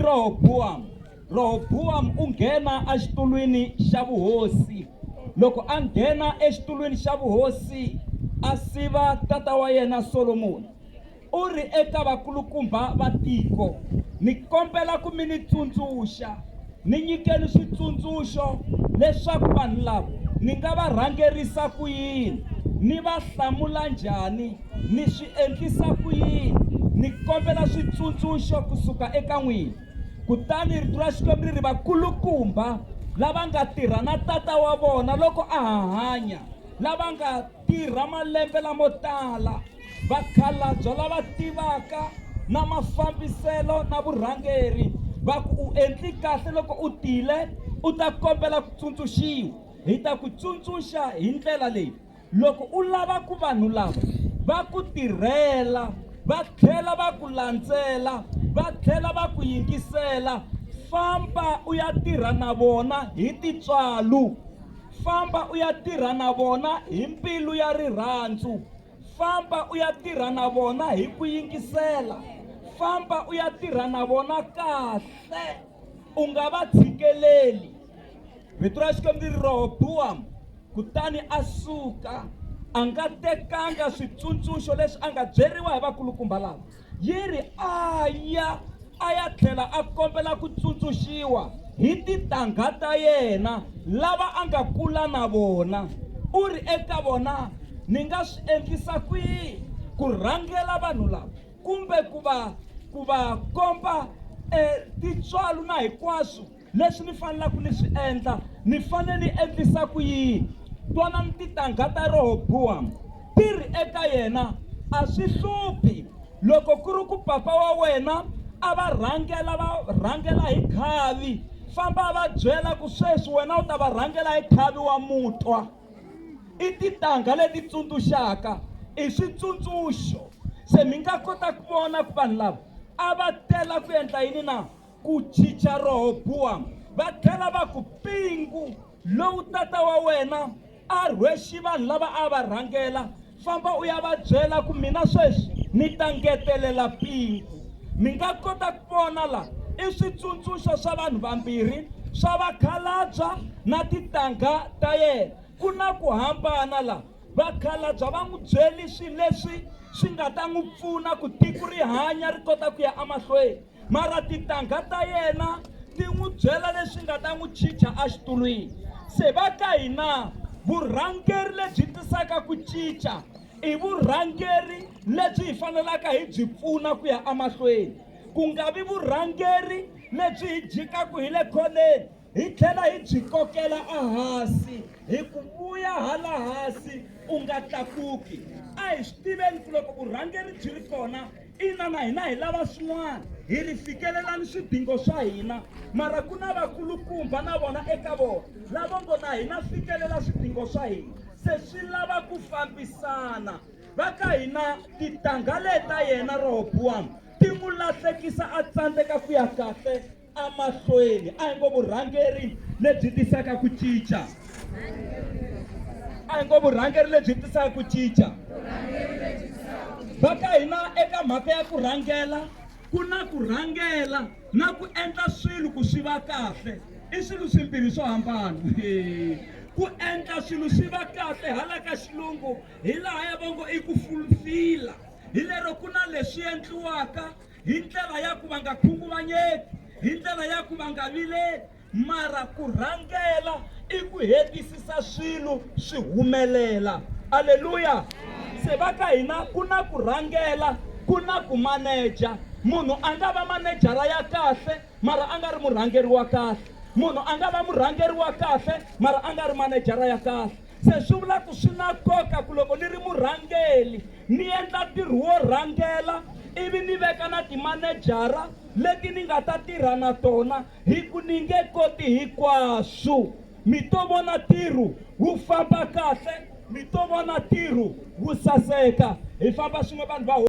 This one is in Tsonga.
Rohobuwamu. Rohobuwamu u nghena exitulwini xa vuhosi. Loko a nghena exitulwini xa vuhosi, a siva tata wa yena Solomoni. U ri eka vakulukumba va tiko, Ni kombela ku mi ni tsundzuxa, ni nyikeni switsundzuxo leswaku vanhu lava ni nga va rhangerisa ku yini, ni va hlamula njhani, ni swi endlisa ku yini. Ni kombela switsundzuxo ku suka eka n'wina. Kutani rito ra Xikwembu ri ri, Vakulukumba lava nga tirha na tata wa vona loko a ha hanya, lava nga tirha malembe lamo tala, vakhalabya lava tivaka na mafambiselo na vurhangeri va ku u endli kahle loko u tile u ta kombela ku tsundzuxiwa. Hi ta ku tsundzuxa hi ndlela leyi, loko u lava ku vanhu lava va ku tirhela va tlhela va ku landzela va tlhela va ku yingisela, famba u ya tirha na vona hi tintswalo. Famba u ya tirha na vona hi mbilu ya rirhandzu. Famba u ya tirha na vona hi ku yingisela. Famba u ya tirha na vona kahle. U nga va tshikeleli. Rito ra Xikwembu ri ri Rehobuwamu kutani a suka a nga tekanga switsundzuxo leswi a nga byeriwa hi vakulukumba lava. Yi ri a ya a ya tlhela a kombela ku tsundzuxiwa hi tintangha ta yena lava a nga kula na vona. U ri eka vona, Ni nga swi endlisa ku yini ku rhangela vanhu lava kumbe ku va ku va komba tintswalo na hinkwaswo Leswi ni fanelaka ni swi endla, ni fanele ni endlisa ku yini? Twanani tintangha ta Rehobuwamu ti ri eka yena, A swi hluphi loko ku ri ku papa wa wena a va rhangela va rhangela hi khavi, famba va byela ku sweswi wena u ta va rhangela hi khavi wa mutwa. I tintangha leti tsundzuxaka, i switsundzuxo. Se mi nga kota ku vona ku vanhu lava a va tela ku endla yini na? Ku chicha Rehobuwamu, va tlhela va ku, Mpingu lowu tata wa wena a rhwexi vanhu lava a va rhangela, famba u ya va byela ku mina sweswi ni ta ngetelela mpingu. Mi nga kota ku vona la i switsundzuxo swa vanhu vambirhi swa vakhalabya na tintangha ta yena. Ku na ku hambana la. Vakhalabya va n'wi byeli swilo leswi swi nga ta n'wi pfuna ku tiko ri hanya ri kota ku ya emahlweni. Mara tintangha ta yena ti n'wi byela leswi nga ta n'wi chicha exitulwini. Se va ka hina vurhangeri lebyi tisaka ku cinca i vurhangeri lebyi hi fanelaka hi byi pfuna ku ya emahlweni, ku nga vi vurhangeri lebyi hi jikaka hi le khoneni hi tlhela hi byi kokela ehansi hi ku vuya hala hansi u nga tlakuki. A hi swi tiveni ku loko vurhangeri byi ri kona Ina, na hina hi lava swin'wana, hi ri fikelelani swidingo swa hina, mara ku na vakulukumba na vona eka vona lavo ngo na hina fikelela swidingo swa hina. Se swi lava ku fambisana. Va ka hina tintangha leta yena Rehobuwamu ti n'wi lahlekisa a tsandzeka ku ya kahle Emahlweni. A hi ngo vurhangeri lebyi tisaka ku cinca. A hi ngo vurhangeri lebyi tisaka ku cinca. Va ka hina eka mhaka ya ku rhangela, ku na ku rhangela na ku endla swilo ku swi va kahle. I swilo swimbirhi swo hambana. Ku endla swilo swi va kahle hala ka xilungu hi laha ya va ngo i ku fulfila. Hi lero ku na leswi endliwaka hi ndlela ya ku va nga khunguvanyeki, hi ndlela ya ku va nga vileli, mara ku rhangela i ku hetisisa swilo swi humelela. Aleluya! Se va ka hina ku na ku rhangela, ku na ku maneja. Munhu a nga va manejara ya kahle mara a nga ri murhangeri wa kahle. Munhu a nga va murhangeri wa kahle mara a nga ri manejara ya kahle. Se swi vula ku swi na nkoka ku loko ni ri murhangeri ni endla ntirho wo rhangela ivi ni veka na timanejara leti ni nga ta tirha na tona hi ku ni nge koti hinkwaswo. Mi to vona ntirho wu famba kahle, mi to vona ntirho wu saseka. Hi famba swin'we vanhu va.